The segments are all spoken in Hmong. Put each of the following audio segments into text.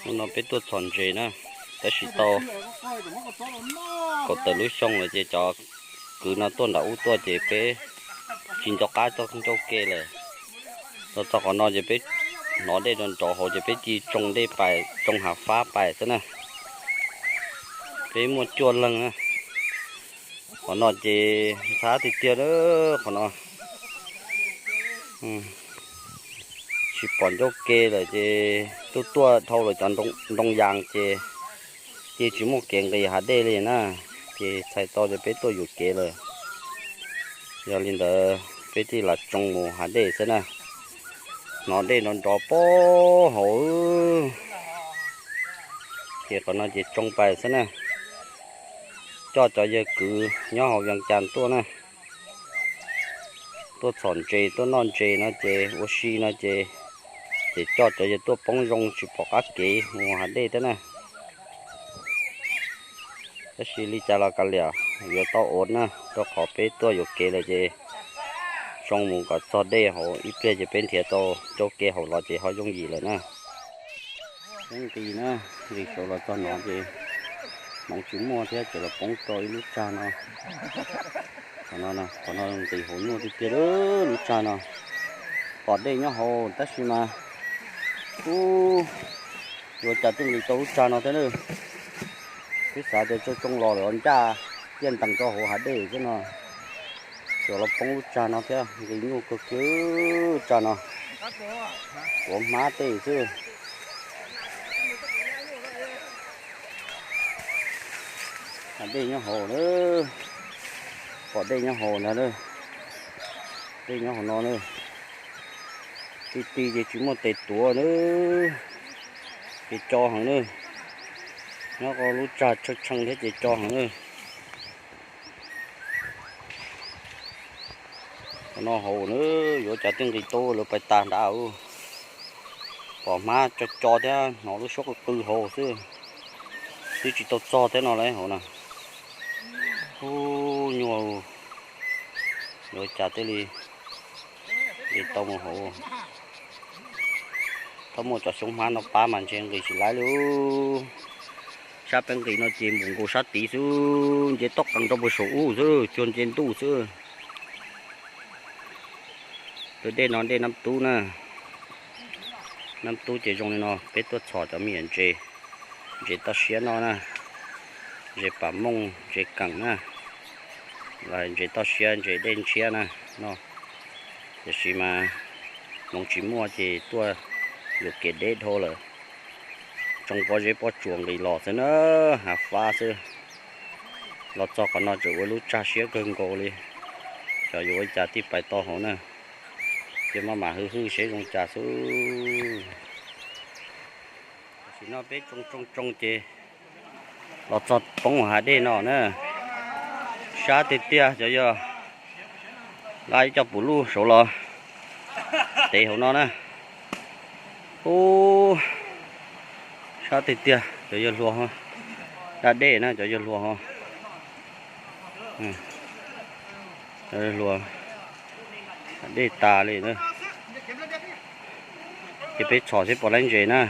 Hnub no peb tuaj txhom ntses na, tab sis tau kaum tawm lub xyoo lawm ces cov kwv no tuaj nram ub tuaj ces peb tsis nco qab txog ncauj ke lawm. Los txog qhov no ces peb hnov dej nrov nrov hauv ces peb cia tsoo dej pais, tsoo hav fab pais xwb na. Peb muaj cuaj leeg na. Qhov no ces ntxhab tiag tiag a, qhov no tsis pom ncauj ke lawm ces tuaj tuaj dhau lawm cov ntoo yas ces cia tsis muaj kev nqis hav dej li na, ces txhais tau tias peb tuaj yuam kev lawm. Yog li ntawd peb thiaj lam tsoo mus hav dej xwb na. Hnov dej nrov nrov puag hauv, ces qhov no ces tsoo pais xwb na. Coj cov yawg kwv nyob hauv Vees Cas tuaj na, tuaj txhom ntses tuaj noj ntses no ces ua si no ces, ces coj cov yawg tuaj poob zoo tsis pom qab kev mus hav dej thiab na. Tab sis li cas los kav liam, yuav tau ua na, rau qhov peb tuaj yuam kev lawm ces tsoo mus kom txog dej hauv ib pliag ces peb nrhiav tau ncauj ke hauv los ces ho yooj yim lawm na. Peb nqis na, nqis saud los txog no ces hmoov tsis muaj thiab ces los poob rau ib lub tsag no. Qhov no, qhov no nqis hauv nyuaj tiag tiag lub tsag no. Pom dej nyob hauv tab sis mas ub, yuav cas twb nqis tau lub tsag no thiab na. Twb xav tias tsoo tsoo los lawm ncaj ciaj ntees rau hauv hav dej xwb no, tsuas los poob lub tsag no thiab, nqis nyuaj kawg kiag tsag no, tuav hmab tej xwb. Hav dej nyob hauv na, pom dej nyob hauv ntag na, dej nyob hauv no na. Ti ti ces tsis muaj tes tuav na, ces co heev na. Nyob lub tsag tshee tshee thiab ces co heev na. Qhov no hauv na, yuav cas twb nqis tau lawv pais tas nrad. Pom hmab co co thiab hnov lub suab qw qw hauv xwb, twb tsis tau txog thiab no lauj hauv na. Ub, nyuaj, yuav cas thiaj li nqis tau mus hauv. Thaum muaj cov xyoob hmab no pab mas ntshe nqis tsis laib li. Sab peb nqis no ces npum nkaus sab tid xwb, nce toj qees rau puag saum ub xwb, cuag nce ntuj xwb. Tus dej no dej Nab Tub na. Nab Tub ces zoo li no, peb tuaj txhom cov me nyuam ntses, ntses toj siab noj na, ntses pam mooj, ntses keem na, los ntses toj siab, ntses dej ntshiab na no. Tiam sis mas hmoov tsis muaj ces tuaj yuam kev deb dhau lawm. Tsoo pob zeb pob tsuas nqis los xwb na, hav fab xwb. Los txog qhov no tseem ua lub tsag siab kawg nkaus li, xyov yuav ua cas thiaj pais tau hauv na. Ces maj mam hwj hwj seb zoo cas xwb. Tam sim no peb tsoo tsoo tsoo ces los txog poob hav dej no na. Sab tiag tiag, cov yawg nqa ib co pum luj saud los tev hauv no na. Ub, sab tiag tiag, cov yawg hluas da dej na, cov yawg hluas, cov yawg hluas da dej tas li na. Ces peb txhom seb puas laib ntses na.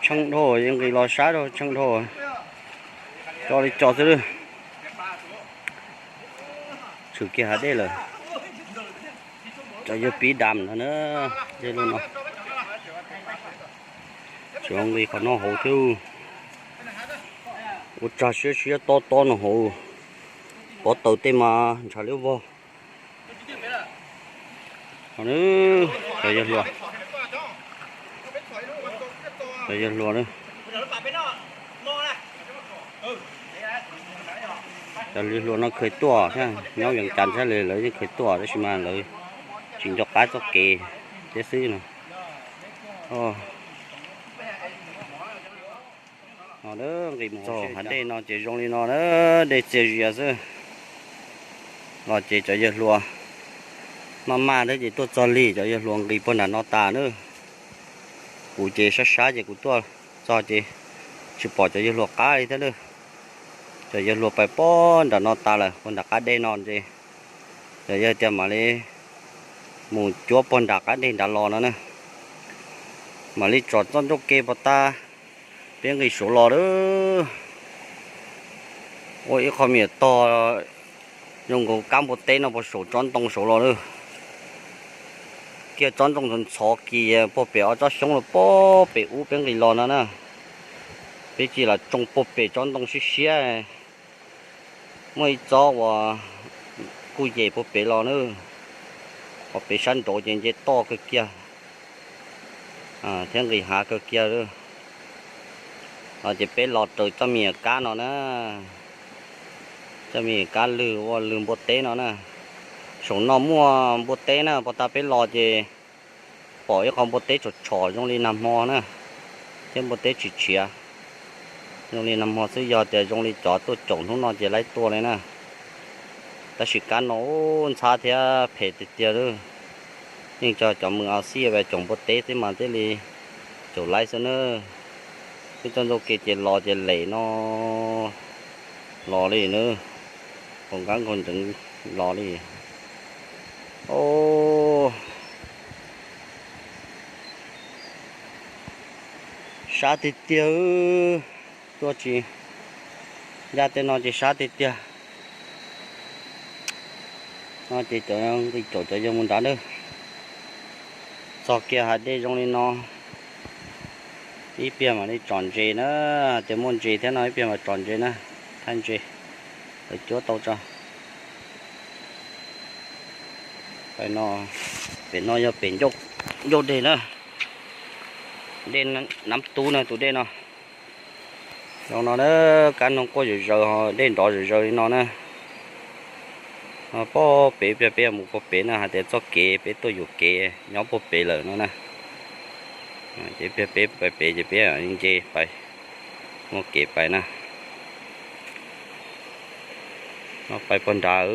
Tshee dhau, nqis los sab dhau, tshee dhau, co li co xwb lawm. Tshwm kiag hav dej lawm. Cov yawg pib dam no na, dej lub no. Tseem nqis qhov no hauv thiab. Ua tsag siab siab tob tob no hauv. Pov tawm tej mas ntshav liab vog. Cov yawg hluas, cov yawg hluas na, cov yawg hluas no khaws tuaj thiab, nyob Vees Cas thiab li lawv yeej khaws tuaj tab sis mas lawv tsis nco qab txoj kev thiab xwb no. Nqis mus txog hav dej no ces zoo li no na, dej txias zias xwb. Los ces cov yawg hluas maj maj thiab ces tuaj txog lig, cov yawg hluas nqis puag nram no tas na. Kuv ces sab sab ces kuv tuaj txog ces tsis pom cov yawg hluas qab li thiab lawm. Cov yawg hluas pais puag nram no tas lawm, puag nram qab dej no ces cov yawg tias mam li mus cuab puag nram qab dej nrad los no na. Mam li tsom txoj ncauj ke puag ta, peb nqis saud los lawm. Ua ib qho me nyuam tog zoo nkaus kab npua teb no puag saum tsob ntoo saud los lawm. Kiag tsob ntoo ntxhov ntxhov kis puag pem ob tsob xyoob los puag pem ub peb nqis los no na. Peb cia li tsoo puag pem tsob ntoo siab siab. Muaj ib tsob uas kuj yem puag pem los na, qhov pem sab nraud ces nce toj kawg kiag thiab nqis hav kawg kiag lawm. Ces peb los raws txoj me nyuam kab no na, txoj me nyuam kab lwg ua lwg npua teb no na. Saum no muaj npua teb na, puag ta peb los ces pom ib qho npua teb tshom tshom zoo li nag hmo na, thiab npua teb tsis tshiav. Zoo li nag hmo xwb, yog tias zoo li cov tuaj caum hnub no ces laib tuaj li na. Tab sis kab no ntxhab thiab phem tiag tiag lawm. Yeej tso cov mws au xib caum npua teb xwb mas thiaj li caum laib xwb na. Peb txoj ncauj ke ces los ces lem no los li na, nkaus nqab nkaus ntseev los li. Sab tiag tiag, tuaj tsis ncaj tej no ces sab tiag tiag. No ces cov nqis caum cov yawg mus nrad na. Txog kiag hav dej zoo li no, ib pliag mam li tsom ntses na, tias muaj ntses thiab no ib pliag mam tsom ntses na, thaij ntses, lawv cuab tau tso. Pem no yog pem ncauj dej na, dej Nab Tub na tus dej no. Zoo no na, kab noog quaj zawm zaws, dej nrov zawm zaws li no na. Puag pem, peb mus puag pem na, hais tias txoj kev peb tuaj yuam kev nyob puag pem lawm no na. Ces peb pais pem ces peb nce pais, muaj kev pais na. No pais puag nrad,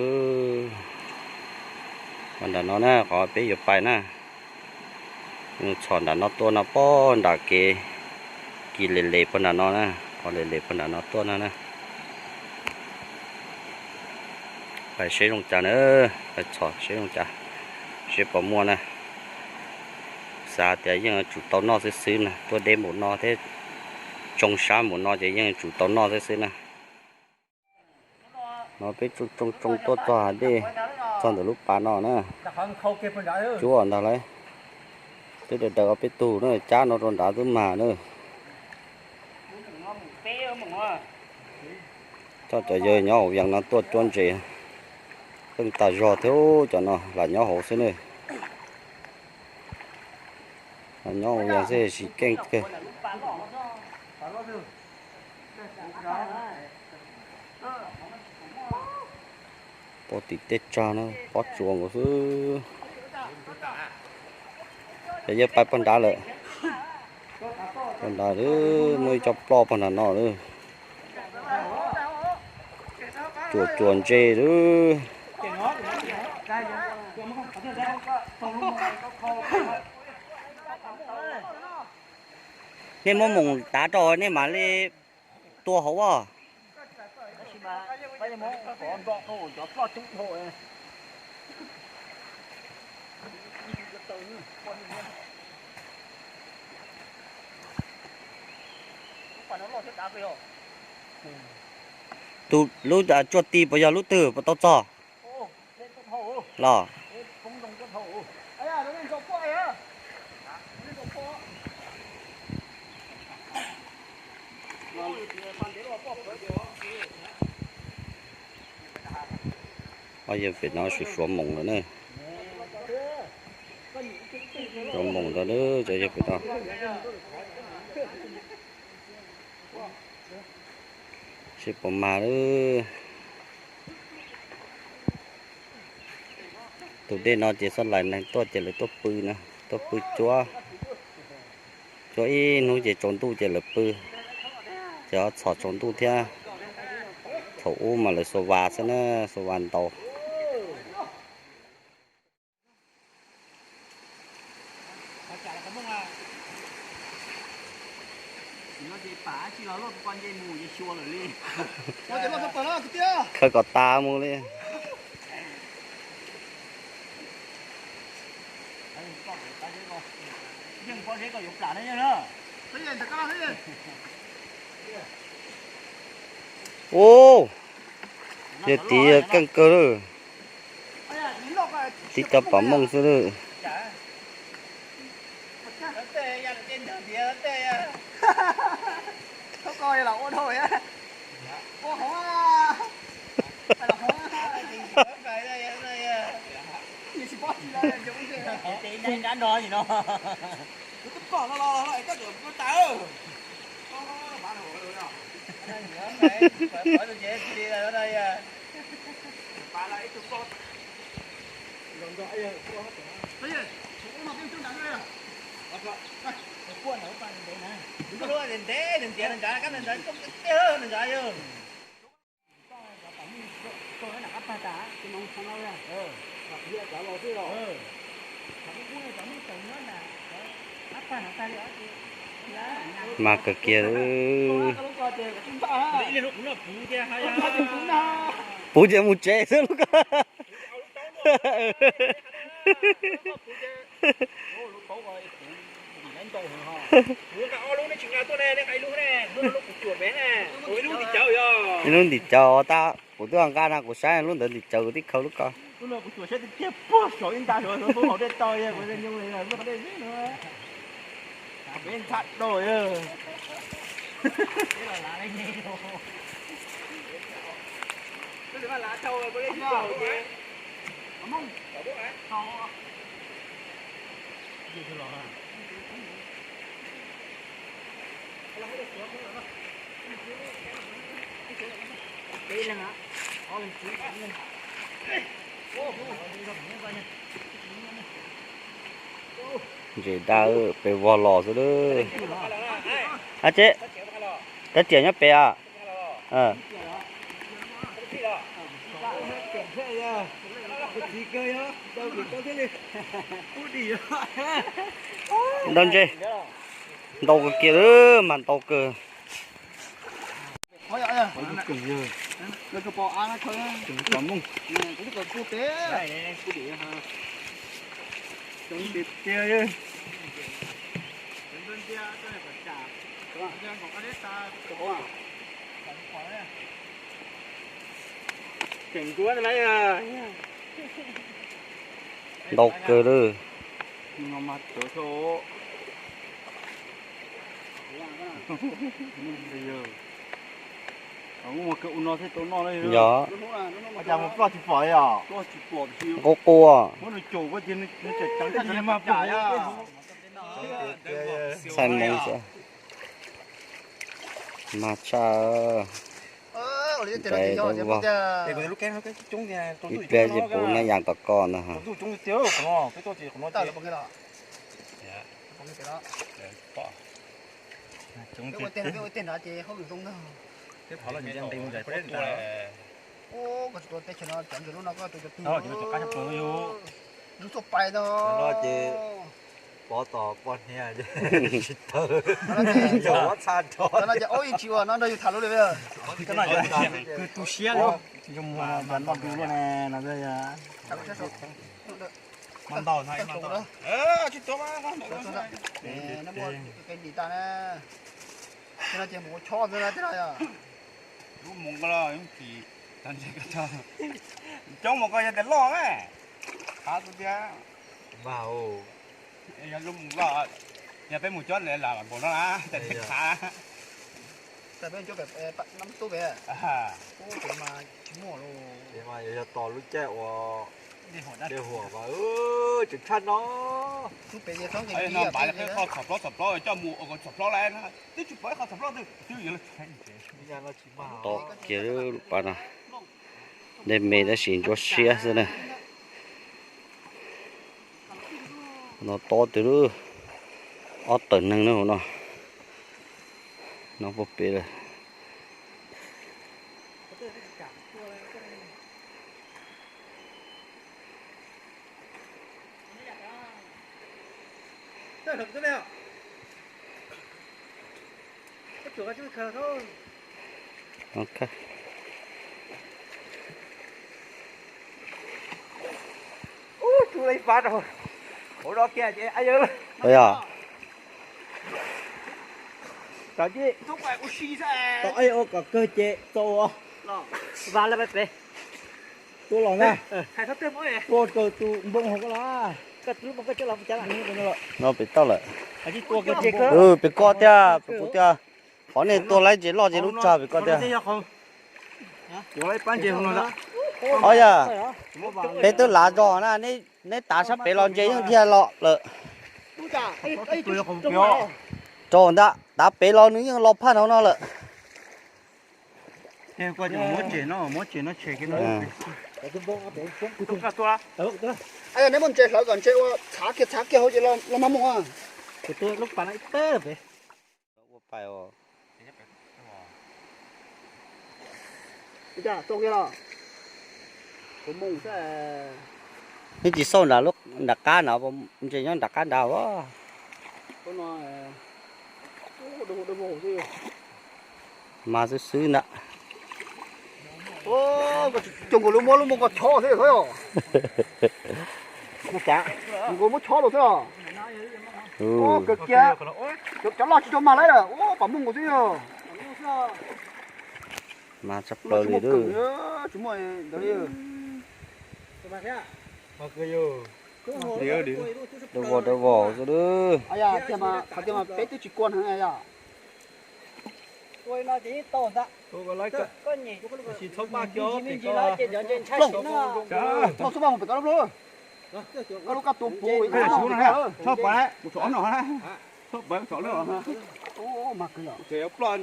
puag nram no na, qhov peb yuav pais na. Txhom nram no tuaj no, puag nram kev, kis lem lem puag nram no na, qhov lem lem puag nram no tuaj no na. Pais seb zoo cas na, pais txhom seb zoo cas, seb puas muaj na. Xav tias yeej yuav tsum tau noj xwb xwb na, tuaj deb npaum no thiab, tsoo sab npaum no ces yeej yuav tsum tau noj xwb xwb na. No peb tsoo tsoo tsoo tuaj txog hav dej, txog ntawm lub pas no na. Cuab ntag lauj, twb daws daws ob peb tug na, cab no rau nrad twb mag na. Coj cov yawg nyob hauv Vias no tuaj cuab ntses, qeej tas zog thiab cov no lam nyob hauv xwb na. Lam nyob hauv Vias xwb sim keej kawg. Pob tim tej tsag na, pob tsuas nkaus xwb. Ces yawg pais puag nrad lawm. Puag nrad muaj ib co ploj puag nram no lawm. Cuam cuam ntses lawm. Nej muab moos tav rau nej mam li tua hauv as. Tus lub tsuas ti puas yog lub twg puas tau txog los? Ob yawg pem no suav suav moos lawm na. Suav moos ntawd cov yawg pem no. Seb puas mag lawm. Tus dej no ces xab lais neeg tuaj ces lawv tuaj pw na, tuaj pw cuab, cuab ib hnub ces tsaus ntuj ces lawv pw, ces ho txhom tsaus ntuj thiab. Thaum ub mas lawv xuas vas xwb na, xuas vas ntaus. Khawb kom tas mus li. Ub, yog tid keej kawg lawm. Tib cov pom mooj xwb lawm. Mag kawg kiag. Puv ces mus tsev xwb lub ko. Ib lub ntim cawv tab, kuv twb nqa no kuv saib lub ntawd ntim cawv kuv tib khaws lub ko. Ntses daj pem vog los xwb lawm. Ab tsev, kab riam nyob pem os. Ntau ntses, ntau kawg kiag lawm mas ntau kawg. Ntau kawg lawm. Yog, nqus quas. Txhais moov xwb. Mag tshaj. Ib pliag, ib pliag ces puv nab yas kom koj ntag. Pov tom poj niam tsis tawg, txha nrho. Tu siab, noj du luaj ne no. Lub mus ko los coob mus ko yog tias loj me, qab tiag. Yog lub mus ko, yog peb mus cob lam npaum no na, qab. Yog tos lub caij ua dej huam mas tseem tshaj no. Qhov txhom plaub txhom plaub coj mus ua qhov txhom plaub lawm, twb tsis pom ib qhov txhom plaub twb yuav los. Tau kiag lub pas no, dej me tab sis ntsuab siab xwb na. No tob twg lub, ob tawm neeg na hauv no. No puag pem lawm. Ua kiag ces, yog, tau ua kom kawg ces tau. Vas lawm pem. Tua los na. Tua raws tus npoo hauv ko los. No pem toj lawm. Pem ko tiag, pem kuv tiag. Qhov nej tua laib ntses loj ces lub tsag pem ko tiag. Ob yam, peb twb lav zog na, neb tav sab pem los ntses yeej dhia los lawm. Rau ntawm tav pem los nws yeej los phaj hauv no lawm. Neb muab ntses hlawv kom ntses ua txhav kiag txhav kiag hauv ces los mag mus. Ua pais os. Neb tsis xauj nram qab no, ntses nyob nram qab nrad as. Mas xwb xwb ntag. Cov nkaus lub muab lub moo ko chob xwb os. Nkaus muab chob los xwb os. Kawg kiag. Cov loj tsis tau mag lawm, pam moo nkaus xwb yog. Mas tshaj plaws li. Tsis muaj ntawd li. Dawb vog dawb vog xwb. Qhov tias mas peb twb tsis kua heev yom. Txhob pab mus pem koj lub, koj lub koj tua puv. Txhob pab, mus tso no, txhob pab tso lawm. Ploj,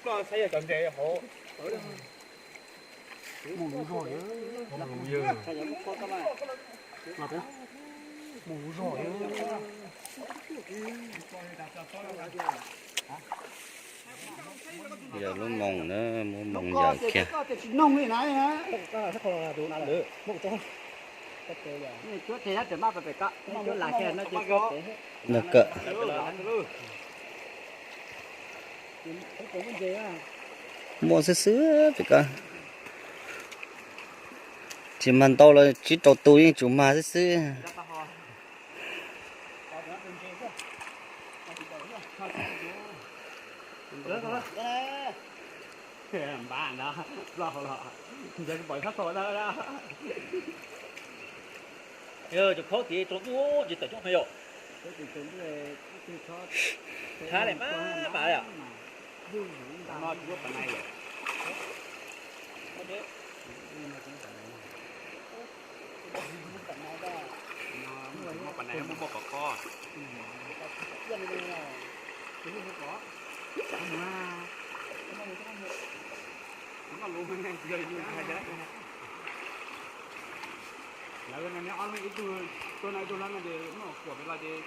ploj saib yog cov ntses hauv. Mus lub zog, mus lub zog. Yawm lub moos na, muab moos yawm kiag. Nws kawm. Muaj xwb xwb pem ko. Tsis mag ntau los tsib rau tus yeej tsum mag xwb xwb. Npab ntag, ploj los ntawd pom sab tod na. Cov khaub tias rau ntuj ces tawm coob heev yom. Thav li mas mas yom. No tsis muaj pas nais yom. Muaj pas nais, muaj muaj pom kho. Lawv no neb ob leeg ib tug tuaj no ib tug hlob no ces muaj kuam pem los ces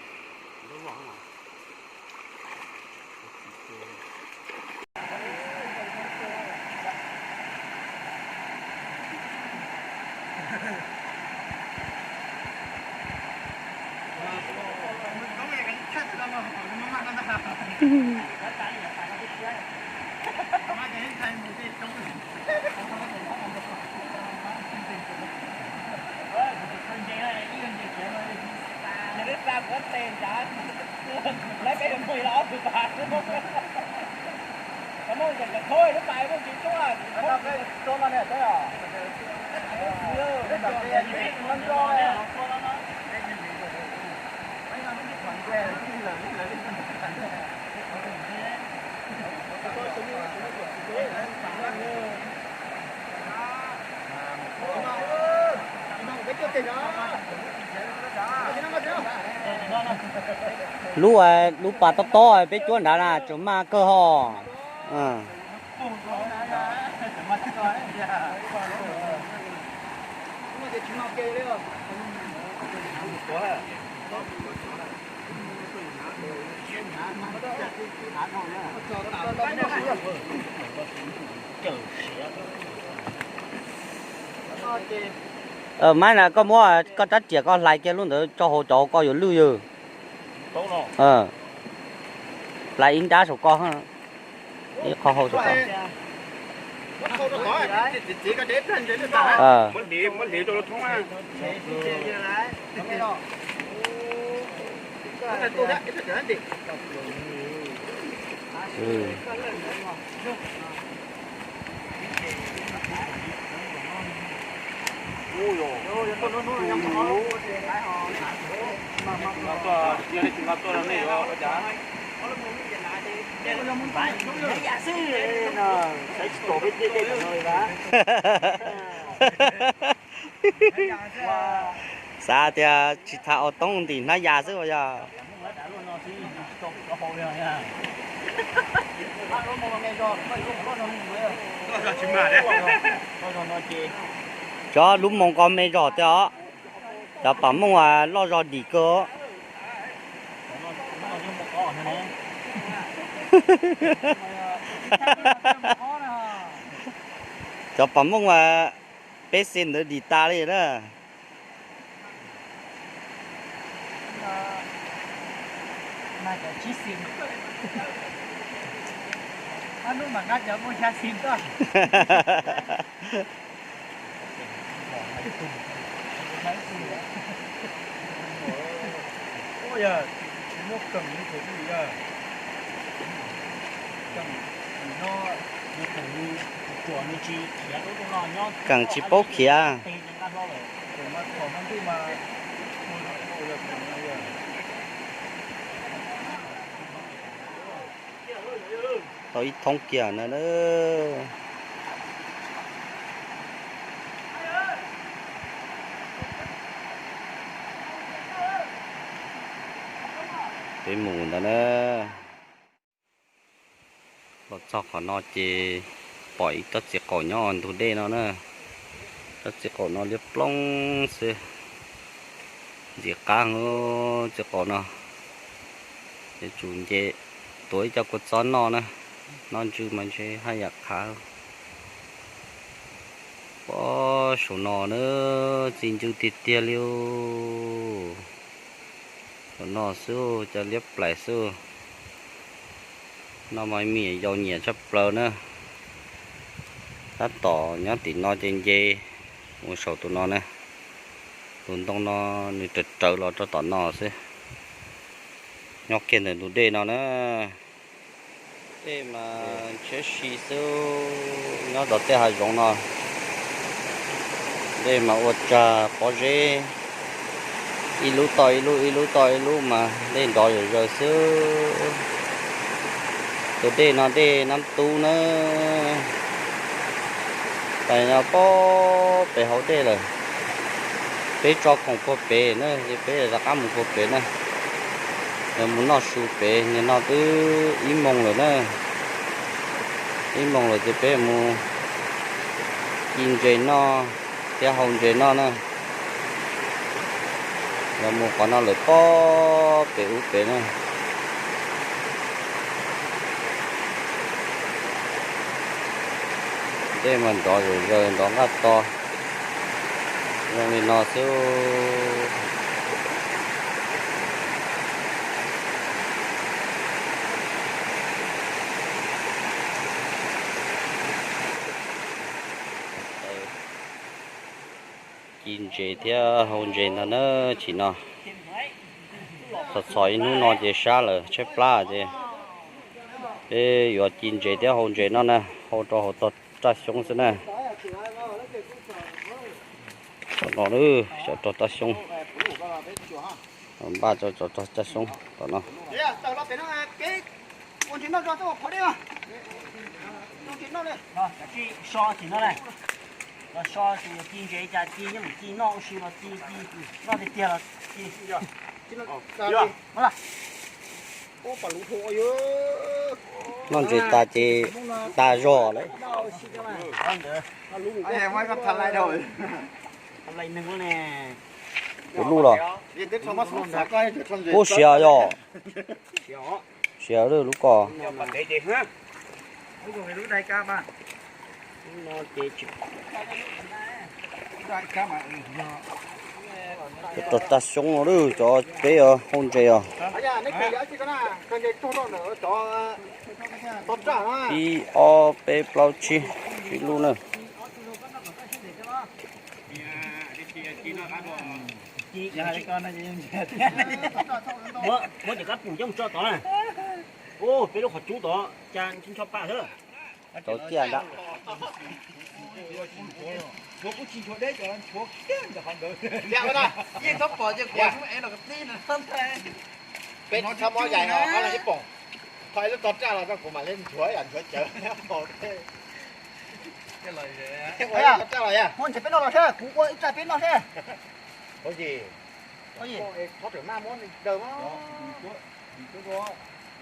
lawv vom no. Lub, lub pas tob tob peb cuab nrad na tseem mag kawg ho. Maiv na, koj muab koj rab riam koj hlais kiag lub ntawd tso hauv cov koj yuav lwj yog. Hlais ib nrab saum koj, ib qho hau saum koj. Xav tias tsis tas ua toob ntim hnab yas xwb yog. Cov lub moos ko me zog tiag os. Cov pam mooj loj zog dim kawg. Cov pam mooj peb xees ntawd dim tas li na. Keem tsis paub khiav. Tau ib thoob kiag na. Peb mus ntawd na. Los txog qhov no ces pom ib tsob txiv qaum nyob ntug dej no na. Tsob txiv qaum no liab ploog xwb. Ntxim qab txiv qaum no. Yuav tsum nce tuav ib co kua txob noj na. Noj ntsw mas ntshe haj yam qhav. Pob saum no na, txi ncw tiag tiag li. Saum no xwb, cov liab plais xwb. No mas me nyuam yaus nyiam tshaj plaws na. Tab tom nyob tim no ces nce mus saum tus no na. Tus ntoo no nws rawv rawv los rau tom no xwb. Nyob kiag ntawm ntug dej no na. Dej mas ntshiab si xwb, nyob rau tej hav zoov no. Dej mas ua tsag pob zeb, ib lub toj ib lub, ib lub toj ib lub mas dej nrov zom zaws xwb. Tus dej no dej Nab Tub na. Tais no pob pem hauv dej lawm. Peb tso khoom puag pem na, ces peb rov qab mus puag pem na. Yog mus noj su pem, nim no twb ib moos lawm na. Ib moos lawm ces peb mus ci ntses noj thiab hau ntses noj na. Yog mus qhov no lawm pob pem ub pem na. Dej mas nrov zom zaws nrov nqaj to zoo li no xwb. Ci ntses thiab hau ntses ntag na. Chim no txhos txhos ib hnub no ces sab lawm tshaib plab ces peb yuav ci ntses thiab hau ntses no na, hau rau hauv tog raj xyoob xwb na. Tom no xyov rau raj xyoob, npaj rau tom raj xyoob tom no. Noj ntses tas ces tas zog lawm. Tus lub los? Ub, siav yog. Siav lub ko. Cov rog tag xyoob no lawm, cov peb hau ntses os. Ib, ob, peb, plaub, tsib, tsib lub na. Muab, muab cov kab pum coj mus tso tod na. Ub, peb lub qhov cub tod cas tsis ncho pa xwb. Tau ciaj ntag. Peb txhob mob yaim no, ob leeg sib poom. Tho ib lub tog raj los rau kuv mam li nchuav yam nchuav cawv pom. Ua ib tog raj los yog? Muab nrhiav peb noj los seb, kuv ua ib tog peb noj seb. Ua yim, thov tseem maj muab daws mas.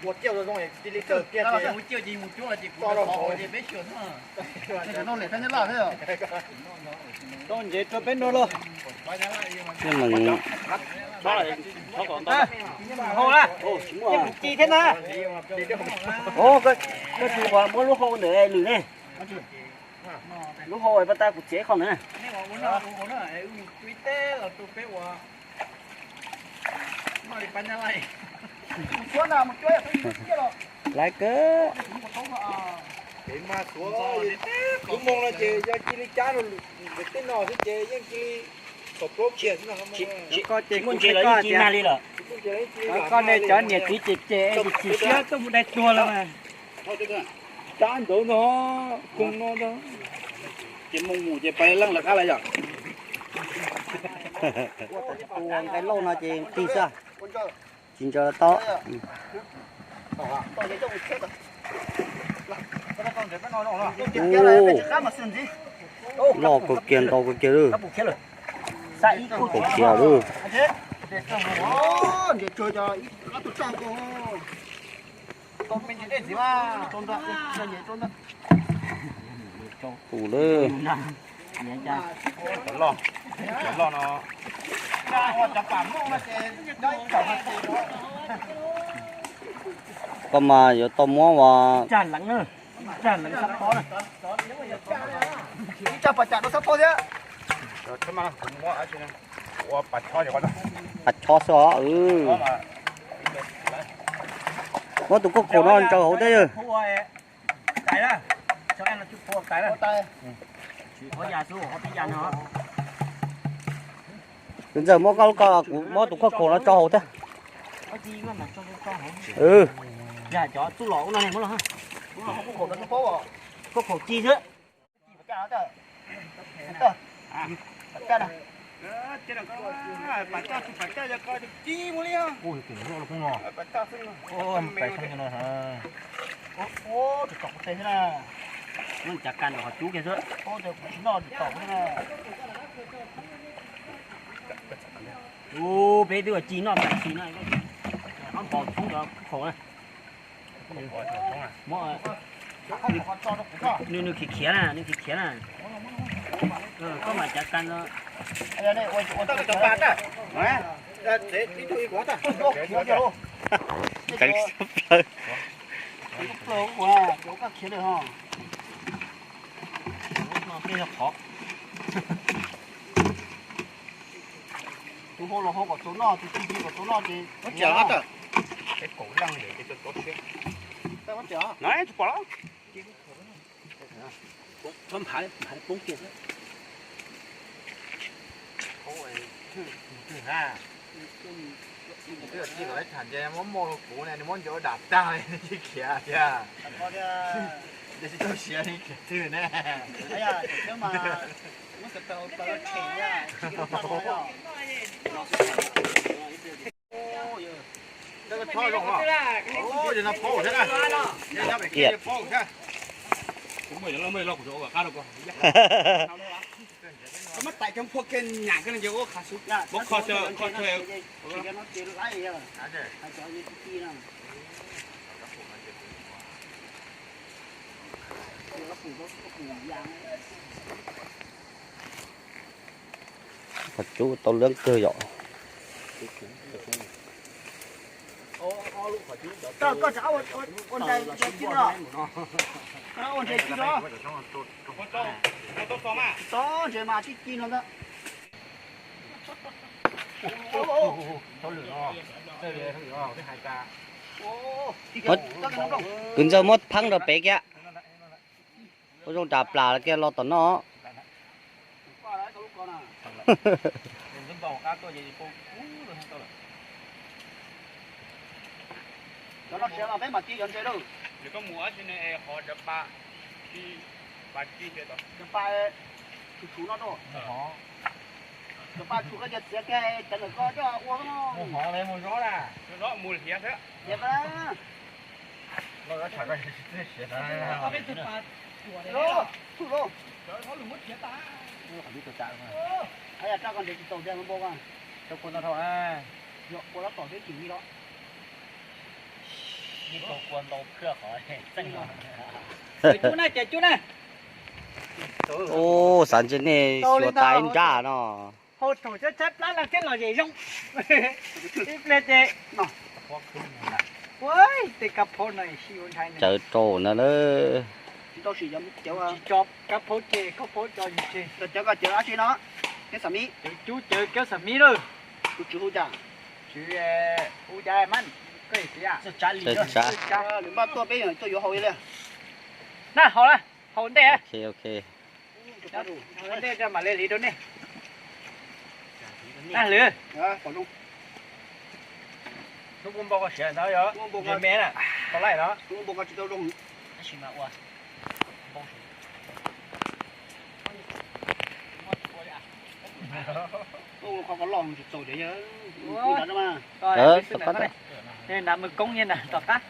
Ua ciaj zoo zoo cia li daws kiag ces ua ciaj ces mus cuab los ces kuv tau rau hauv ces peb xyuas xwb. Noj noj li thab nyob laj xwb. Tau ntsev rau peb noj lauj. Hau na, kuv ci thiab na. Koj tsis muab lub hau ntawm lwm ne. Lub hau pas tas kuv txiav ib qho ntawd. Laiv kawg. Kuv moo no ces yog cia li cab rau tej no xwb ces yeej cia li thaum plaub kiag xwb no. Koj ces muaj ntses los yeej ci mag li lawm. Koj nej cov niam txiv ces ces es chim siab tuaj mus dai tuag lawm mas. Cab ntawd no, koog no ntag. Ces moo mus ces pais leej lawv qab lawm yom. Ua nqaij lauj no ces qis xwb, tsis ntsaws tau. Loj kawg kiag ntau kawg kiag lawm. Kaum kiag lawm. Tus lawm. Koj mas yuav tau muab ua. Pas chob xwb os. Muab tus koj khaum no ntsaws hauv thiab. Tus ntxawg muab koj lub ko, kuv muab tus koj khaum no tso hauv thiab. Cov kas nram qhov cub kiag xwb. Ub, peb twb ci noj tam sim no, ob npau tshoob cov khaum na. Nws, nws khiav khiav na, nws khiav khiav na. Koj mam cav kas no. Nqeeb xwb plaws. Tus hau los hau kom txaus noj, tus ci ci kom txaus noj ces. Muab mus rau kuv ne, nws muab ncaws dam tag li, nws tsis khiav tiag. Nws tsis tau siav li khiav twg ne. Qhov cub tau lwb kawg yom. Kwv ntxawg muab pheeb rau pem kiag. Ua zoo tas plas kiag los tom no. Tau qab tuaj ces pau kub lawm tau lawm. Cov no siav mas peb mam ci cov ntses lawm. Ces koj mus ob tsi ne, qhov cov pa, pa ci cov pa tshum tshum no rau. Cov pa tshum koj cia txiav kiag cov ntawm koj coj ua no. Mus hov mus zov na. Mus hliav xwb. Txiav koj na. Txuj lauj. Qhov twg tuaj tas. Yog rab koj ntses tsis tau tiag npau koj. Rau kua ntau dhau. Yog kua los tom twb chim li los. Cub na, cov cub na. Ub, xav ntshe nej xyuas tas ib nrab no. Hau thaum tshaib tshaib plab no thiab los zem zoo. Ib pliag ces ua tej kab phaub no sib ua ntshai. Cawv rau na lawm. Tsis tso kab phaub ces kab phaub tso tseg. Cawv cov cawv dab tsi no? Cawv cub cawv kev xam miv lawm. Tus tswv hu cas? Tswv hu cas mas koj txiv. Lwm npaj tuaj peb tuaj yuav hau li. Na hau na, hau ntej. Ok, ok. Ntej mam li hliv rau nej. Na lwm. Hnub npau koj siav ntawd yog me na, tau laij no. Nav mus koob na, tom qab.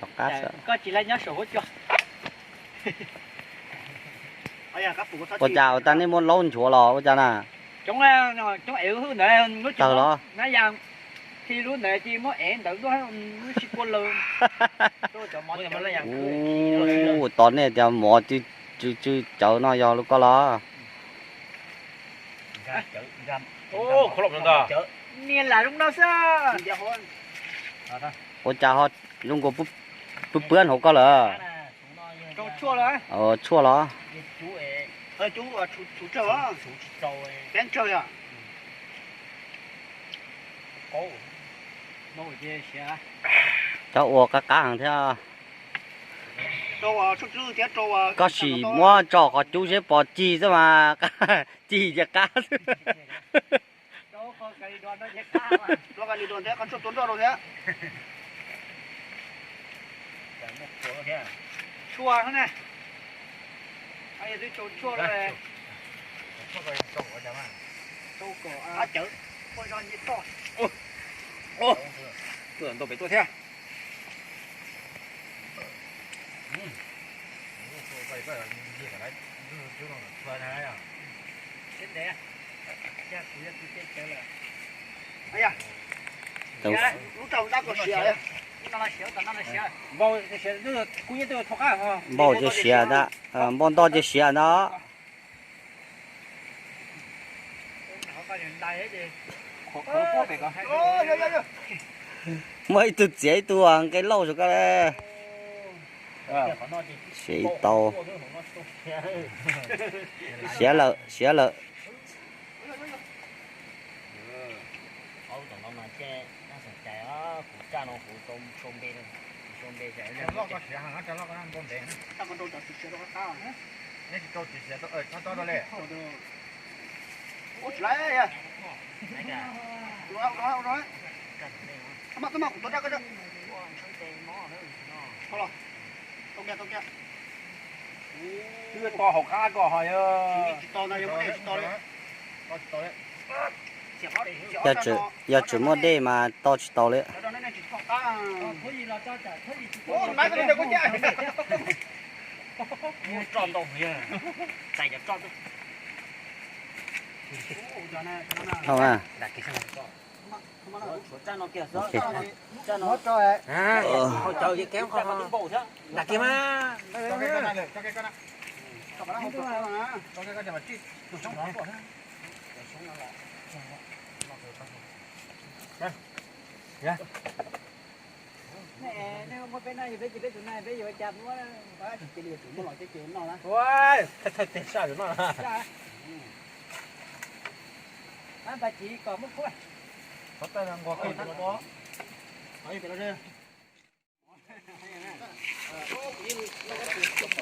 Tom qab. Koj tsis laij nyob saum huab cua. Ua cas ua tag nej muab laub nchuav los ua cas na? Coob, coob ev lub ntawd, lub tawg los na, yog txij lub ntawd ces muab ev ntawd lub tsis kua lawm. Ua tau nej tias mov tsw tsw cawv no yog lub koj los? Niag lam zoo no xwb. Ua cas ho zoo nkaus pw pwb hauv koj lawm? Tshuaj los? Cov ua qab qab heev thiab. Koj sim muab tso qhov cub seb pom cig xwb mas, cig ces qab xwb. Tuaj ntau pem tuaj thiab. Npauj cov siav ntag, npauj ntoj cov siav ntag. Muaj ib tug txiav ib tug nqe lauj saum koj. Siav ib tau. Siav lawm, siav lawm. Twb to hauv qab ko ho yog. Yog tsis muaj dej mas to tsis tau li. Tau na.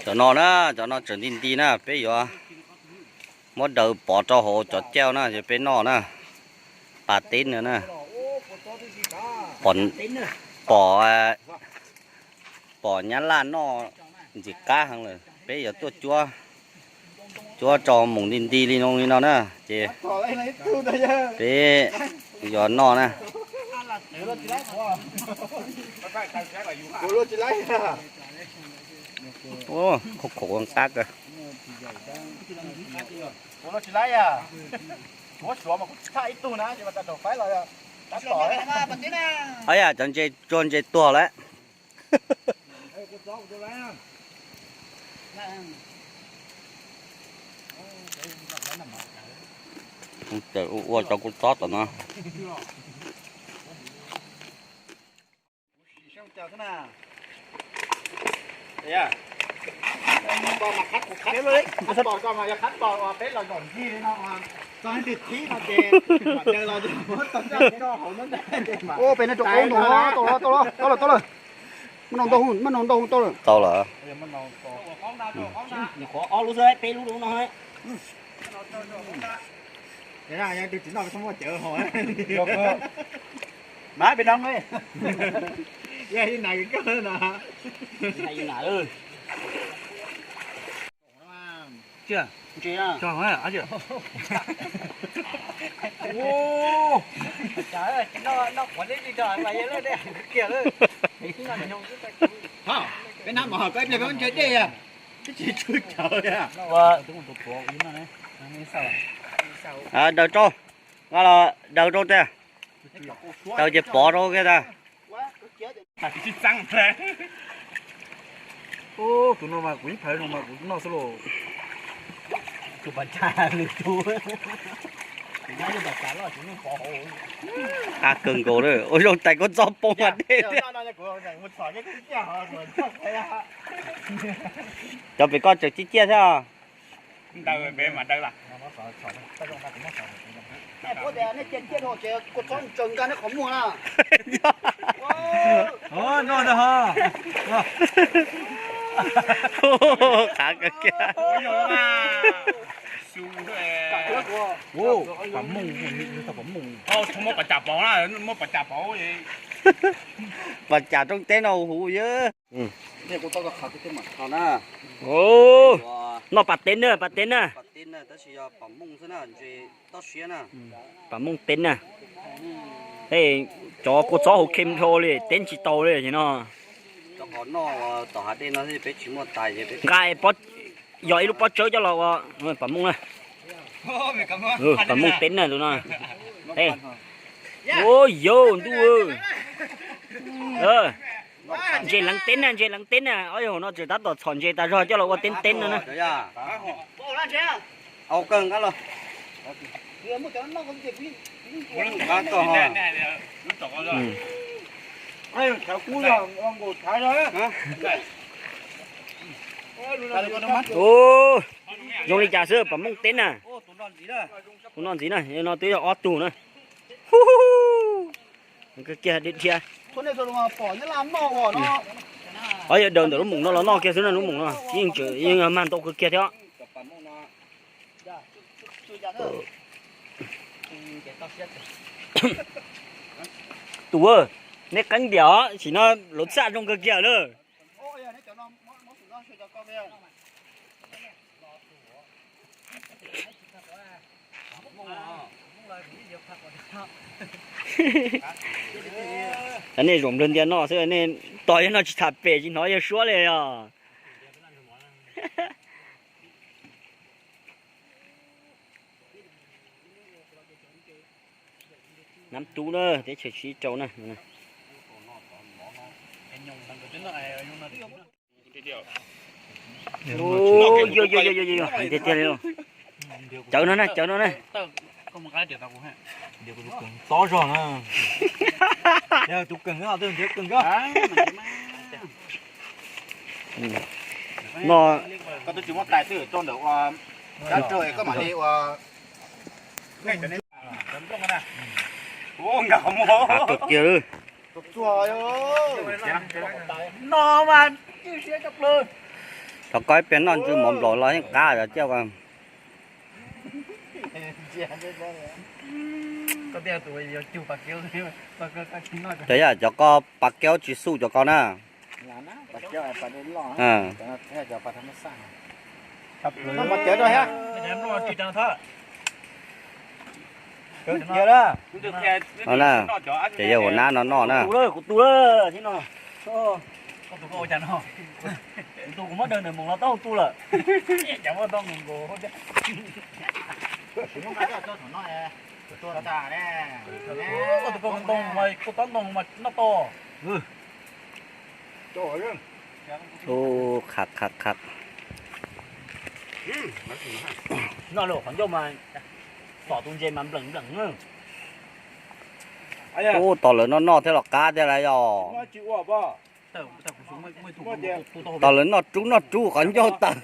Cov no na, cov no tseem nti nti na, peb yuav muab daws pov rau hauv cov cauj na, ces peb noj na. Pas teb no na, pom, pom nyab laj noj ntxim qab heev lawm, peb yuav tuaj cuab, cuab rau moos nti nti li no li no na, ces peb yuav noj na. Khov khov qab kawg. Ob yam cov ntses tsuag ntses tuag lawm. Ua cov kua txob tom no. Ua pem no rau aub ntoo, tau lawm, tau lawm, tau lawm. Muab noj ntau hub, muab noj ntau hub tau lawm. Tau lawm. Qhuav ob lub xwb, peb lub lub no. Mas peb no, yog li nas kawg no. Peb nab mov koj ib pliag peb ntshe dej, twb tsis tsw cawv. Daws rau, daws rau tiag, daws ces pov rau kiag tag. Tus no mas kuv ib phav no mas kuv noj xwb los. Qab kawg nkaus lawm, ua zoo tais kua txob poob mas dej thiab. Cov pem koj tseem ciaj ciaj thiab. Qab kawg kiag. Pas cas roob teb no huv yawg. Noj pas teb na, pas teb na. Pas mooj teb na. Cov kua txob hauv khe dhau li, teb tsis tau li no. Nqa yog ib lub pob tsawb coj los ua pas mooj na. Pas mooj teb na tus no. Ua yau ntuj. Ntses leev teb na, ntses leev teb na, ob yawg hauv no tseem tab tom txhom ntses tas zog coj los ua teb teb no na. Zoo li cas xwb, pas mooj teb na. Tus no ntxiv na, no twb yog ob tug na. Kiag dhia. Ob yawg daws ntawm lub moos no los noj kiag xwb na, lub moos no yeej, yeej mag ntau kawg kiag thiab. Tus, neb qeeb diam os, sim no lawv txaj zoo kawg kiag lawm. Nej zaum nplawg ntias no xwb, nej tos yawg no tsis tham pem tsis hnov yawg suab li os. Nab tub na, teb chaws tsib rau na. Tiag tiag li. Cawv no na, cawv no na. Tob zog na. Tus kawg, tus kawg. No, koj twb tsis muab tais twb rau ntawm ua dab raug es koj mam li ua. Qab kawg kiag. Rov qab ib pliag noj ntsw mov nplaum los yeej qab coj. Cov yam cov ko pa kiaub tsis xuj cov ko na. No na, ces yog ua nab no noj na. Ub, qhaq qhaq qhaq. Noj lawm qhov ncauj mas tom tus ntses mas npleem npleem. Ub, tos lawv noj noj thiab los qab thiab lawm yog. Tos lawv noj rub noj rub qhov ncauj tawm.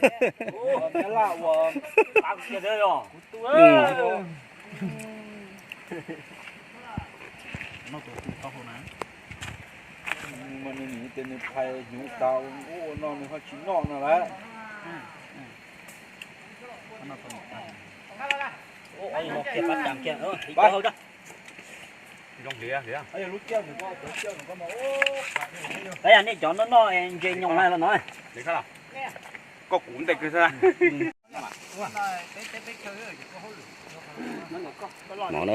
Nej cov noj noj ntses nyoos na los no. Koj kuv ntes kawg xwb. No na.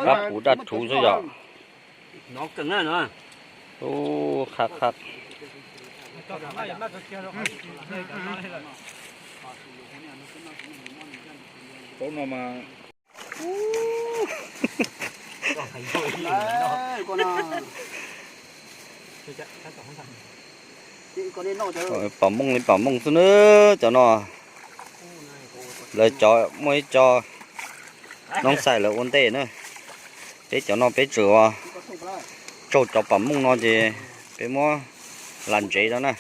Dab puv dab thuv xwb yom. Ub, qhab qhab. Pom mooj li pom mooj xwb na cov no. Lawv cov muaj ib co noob xais lawv ua ntej na. Peb cov no peb tseem ua tsaug cov pom mooj no ces peb muab lam ntsev no na.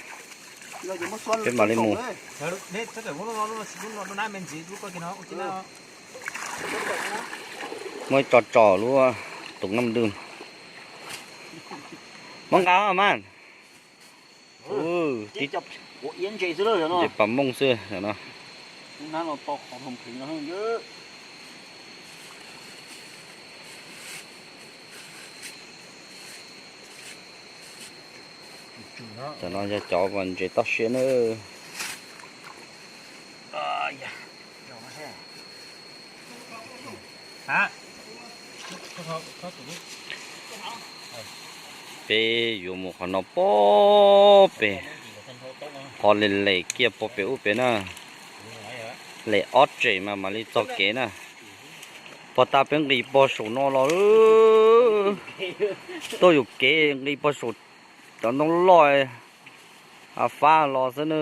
Peb mam li mus. Muaj ib co tso lub tus naj dwj. Muab nqa mas. Ntses pom mooj xwb no. Cov no yog cov ntses toj siab na. Peb yuav mus qhov no puag pem, qhov lem lem kiag puag pem ub pem na. Lem ob tsem mas mam li txog kev na. Puag ta peb nqis puag saum no los, tuaj yuam kev nqis puag saum cov ntoo loj a fab los xwb na.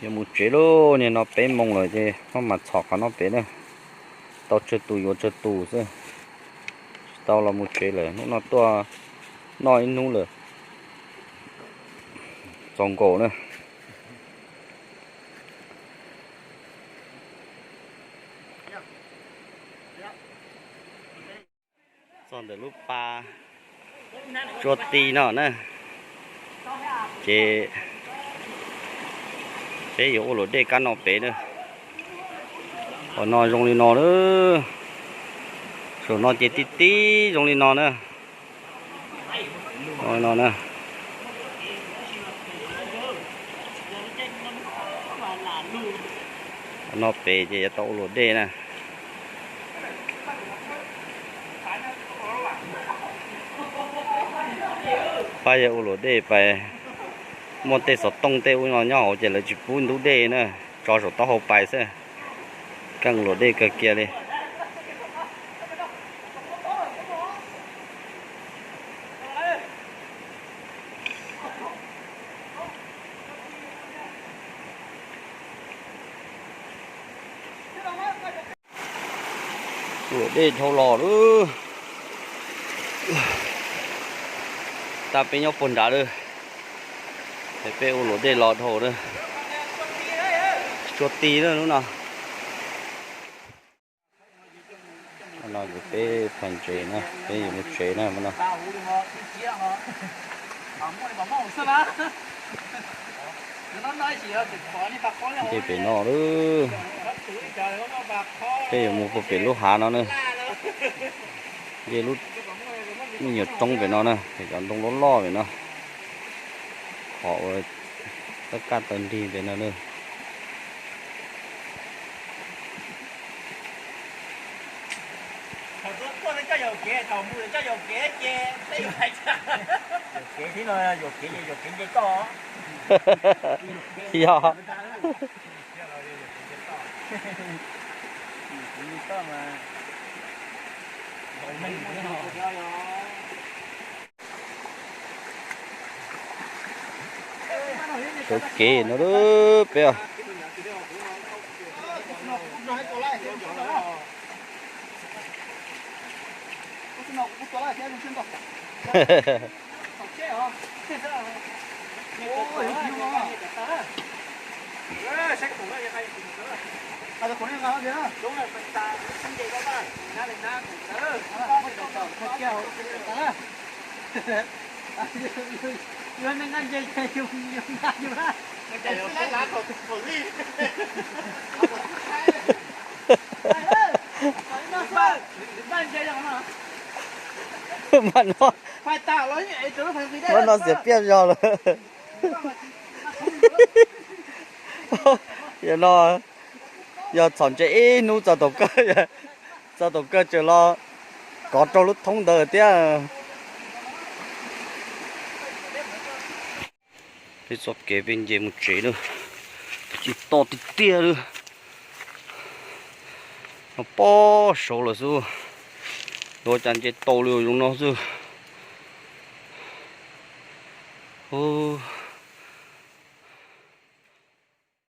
Yuav mus tsev lauj, niaj no peb moos lawm ces maj mam txhom qhov no pem na. Tau tsawg tus yuav tsawg tus xwb. Tsis tau los mus tsev lawm, hnub no tuaj noj ib hnub lawm. Txaus nkaus na. Txog ntawm lub pas tsuas ti no na, ces peb yuav ua luam dej kab no pem na. Qhov no zoo li no na, saum no ces ti ti zoo li no na. No na, no pem ces yuav tau ua luam dej na. Pab yog ua luam dej pais, muaj tej xov tooj tej ub no nyob hauv ces lawv tsis pub ntub dej na, tso saum taub hau pais xwb. Keej luam dej kawg kiag li. Luam dej dhau los lawm. Tab peb nyob puag nrad lawm, es peb ua luam dej los dhau lawm. Tsuag ti lawm lub no. No ces peb phais ntses na, peb yuav mus tsev na no. Nce pem no lawm. Peb yuav mus puag pem lub hav no na. Nce lub me nyuam roob pem no na, pem cov ntoo loj loj pem no. Qhov uas tab kaj tawg nrig pem no na. Yog. Sawv kev no peb. Mas no, no xiav piaj zog lawm. Yog no, yog txhom ntses ib hnub txog thaum kawg, txog thaum kawg tseem los kov rau lub thoob ntawd thiab. Peb txoj kev peb nce mus tsev na, tsis toj tiag tiag li. No pob saud lawm xwb, yuav cas nce tau li zoo no xwb. Ub,